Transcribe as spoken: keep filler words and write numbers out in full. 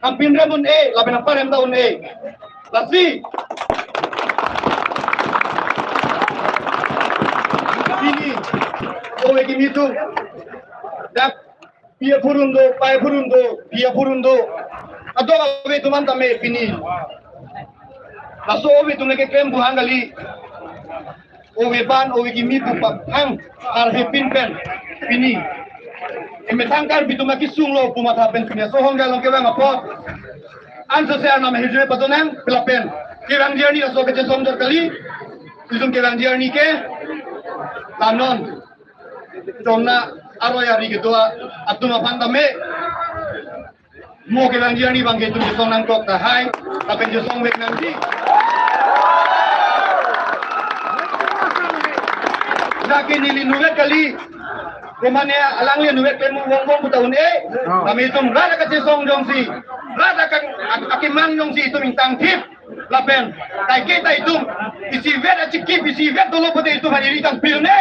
Nangpinrem un-e, lapen nangparem ta un-e. Lasi pini ove kimi atum, dak pi aphurun do, pai aphurun do, pi aphurun do, adok ove atum an tame pini laso ove atum le keklem buhang kali. Ove ban, ove kimi pu paphang arhe pin pen pini emethang Karbi atum akesung lo pu matha pen pini aso hong along kevang apot, ansose arnam ahirjume padonang, lapen kevangji arni laso kachesong dor kali. Itum kevangji arni ke la non chomna aroi ari kedo atum aphan tame mo kevangji arni abang ke itum chesong nangkok tahai, lapen chesongvek nangji. Dak ke neli nuvek kali, komane alangli nuvek le mo vong vong puta un-e. Kami itum rat akachesong jongsi, rat aka-, ak-, akemang jongsi itum ingtangthip, lapen kaike ta itum isivet achikip, isivet dolo pute itum hari ri tangpil ne.